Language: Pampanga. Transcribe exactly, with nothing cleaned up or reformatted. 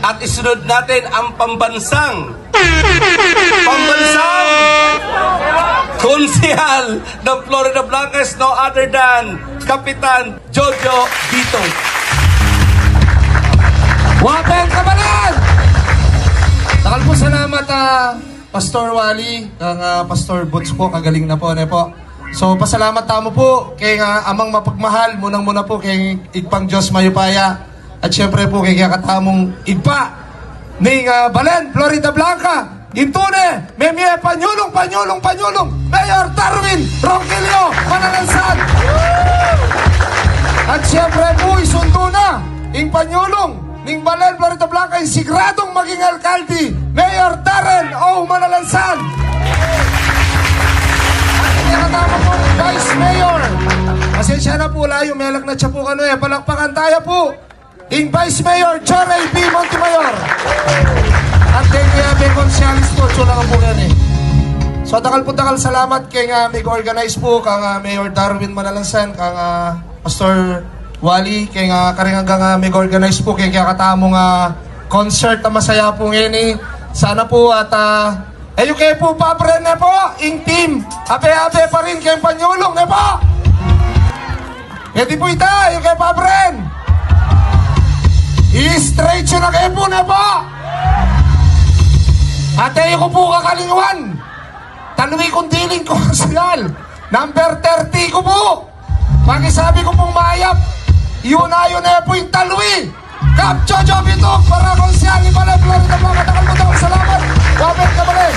At isunod natin ang pambansang, pambansang konsehal ng Floridablanca is no other than Kapitan Jojo Vito. Wapeng Kabalan! Dakal pung salamat, ah, Pastor Wally, kang, ah, Pastor Boots po, kagaling na po, ne po. So, pasalamat tamu po keng, ah, Amang mapagmahal, munang-muna po keng Ibpang Dios mayupaya. At syempre po, keng kekatamung Ibpa ning, ah, Balen, Floridablanca, ing tune, memie Panyulung, Panyulung, Panyulung, Mayor Darwin Ronquillo Manalansan. At syempre po, isundu na ing Panyulung ning Balen, Floridablanca, ing siguradung maging alkalde, Mayor Darren O Manalansan. At kekatama pung Vice Mayor, pasensya na po, layu, melak na tsa po kanu e, palakpakan taya po ing Vice Mayor Joray B Montemayor. At keng, ah, keng Konsehalis po, tsula ka po keni. So, dakal pung dakal salamat keng, ah, mig-organize po, kang, ah, Mayor Darwin Manalansan, kang, ah, Pastor Wally, keng, ah, karing anggang, ah, mig-organize po keng kekatamung, ah, concert a masaya po ngeni. Sana po at, ah, e yu ke po pabren, ne po, ing team, abe-abe pa rin keng Panyulung, ne po. Keti po ita, e yu ke pabren. I-straight yu na ke po, ne po. At e yu ku po kakalingwan, talwi kung diling konsehal, number thirty ku po. Pakisabi ku pung mayap, yu na, yu ne po ing talwi. Kap Jojo Vito para Konsehal ning Balen, Floridablanca. Dakal pung dakal salamat. Wapeng Kabalan.